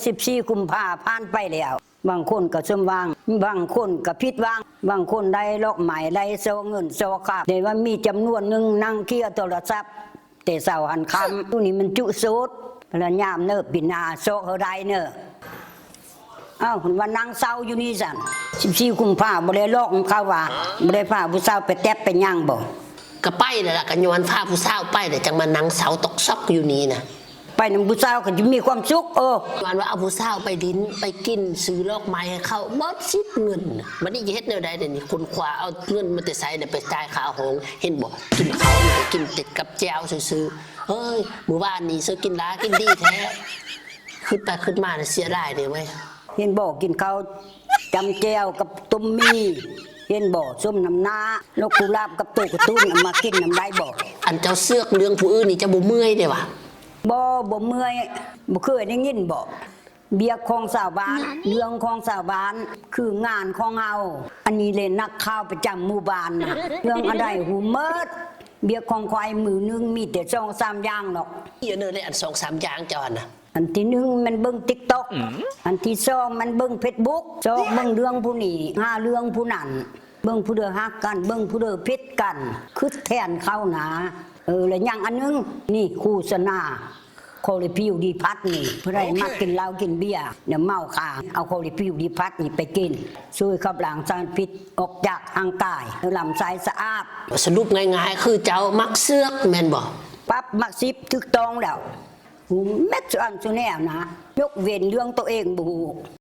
ສິບສີ່ກຸມພາຜ່ານໄປແລ້ວ ບາງຄົນກໍສົມຫວັງ ບາງຄົນກໍຜິດຫວັງ ບາງຄົນໄດ້ດອກໄມ້ ໄດ້ຊອງເງິນຊອງຄຳ ແຕ່ວ່າມີຈຳນວນໜຶ່ງນັ່ງເຄຍໂທລະສັບ ແຕ່ເຊົ້າຫັນຄ່ຳ ຢູ່ນີ້ມັນຈຸໂສດ ພະຍາຍາມເນີ ປີໜ້າຊອກເຮົາໄດ້ເນີ. ເອົ້າ ເພິ່ນວ່ານັ່ງເຊົາຢູ່ນີ້ຊັ້ນ ສິບສີ່ກຸມພາບໍ່ໄດ້ຫຼອກນຳເຂົາວ່າ ບໍ່ໄດ້ພາຜູ້ສາວໄປແຕັບໄປຫຍັງບໍ່? ກໍໄປແລ້ວລະ ກໍຍ້ອນພາຜູ້ສາວໄປແລ້ວ ຈັ່ງມານັ່ງເຊົາຕອກຊອກຢູ່ນີ້ນະ. ໄປນຳຜູ້ສາວກໍຈະມີຄວາມສຸກ ເອີ ຍ້ອນວ່າເອົາຜູ້ສາວໄປຫຼິ້ນໄປກິນ ຊື້ດອກໄມ້ໃຫ້ເຂົາໝົດສິດເງິນ. ບັດນີ້ຈະເຮັດແນວໃດດຽວນີ້? ຄົ້ນຄວ້າເອົາເງິນມາແຕ່ໃສ ໄດ້ໄປຈ່າຍຄ່າຫ້ອງ ເຫັນບໍ່? ກິນເຂົ້ານີ້ກໍກິນແຕ່ກັບແຈ່ວຊື່ໆ. ເອີຍ ມື້ວານນີ້ເຊີກິນຫຼາຍກິນດີແທ້. ຄິດໄປຄິດມາແລ້ວເສຍດາຍເດ້ເວີຍ. ເຫັນບໍ່? ກິນເຂົ້າຈ້ຳແຈ່ວກັບຕົ້ມໝີ່ ເຫັນບໍ່? ສົມນ້ຳໜ້າ ນົກກຸລາບກັບໂຕກະຕຸ້ນ ເອົາມາກິນນຳໄດ້ບໍ່? ອັນເຈົ້າເຊືອກເລື່ອງຜູ້ອື່ນນີ້ ເຈົ້າບໍ່ເມື່ອຍເດ້ຫວາ? ບໍ່ ບໍ່ເມື່ອຍ. ບໍ່ເຄີຍໄດ້ຍິນບໍ່? ວຽກຂອງຊາວບ້ານ ເລື່ອງຂອງຊາວບ້ານ ຄືງານຂອງເຮົາ. ອັນນີ້ແຫຼະນັກຂ່າວປະຈຳໝູ່ບ້ານນະ ເລື່ອງອັນໃດຮູ້ໝົດ. ວຽກຂອງຂ້ອຍມື້ໜຶ່ງມີແຕ່ສອງສາມຢ່າງດອກ. ອີຫຍັງແດ່ ອັນສອງສາມຢ່າງເຈົ້າຫັ້ນນະ? ອັນທີໜຶ່ງແມ່ນເບິ່ງຕິກຕັອກ ອັນທີສອງແມ່ນເບິ່ງເຟສບຸກ ຊອກເບິ່ງເລື່ອງຜູ້ນີ້ ຫາເລື່ອງຜູ້ນັ້ນ ເບິ່ງຜູ້ເດີຮັກກັນ ເບິ່ງຜູ້ເດີຜິດກັນ ຄຶດແທນເຂົານະ. ເອີ ແລະຍັງອັນໜຶ່ງ ນີ້ໂຄສະນາ ຄໍລິພິວດີພັດນີ້ ຜູ້ໃດມັກກິນເຫຼົ້າກິນເບຍ ແລ້ວເມົາຄ້າງ ເອົາຄໍລິພິວດີພັດນີ້ໄປກິນ ຊ່ວຍຂັບລ້າງສານພິດອອກຈາກຮ່າງກາຍ ແລ້ວລຳໄສ້ສະອາດ. ສະຫຼຸບງ່າຍໆ ຄືເຈົ້າມັກເຊືອກແມ່ນບໍ່? ປັບມັກສິບ ຖືກຕ້ອງແລ້ວ ຮູ້ໝົດສູ່ອັນສູ່ແນວນະ ຍົກເວັ້ນເລື່ອງໂຕເອງບໍ່ຮູ້.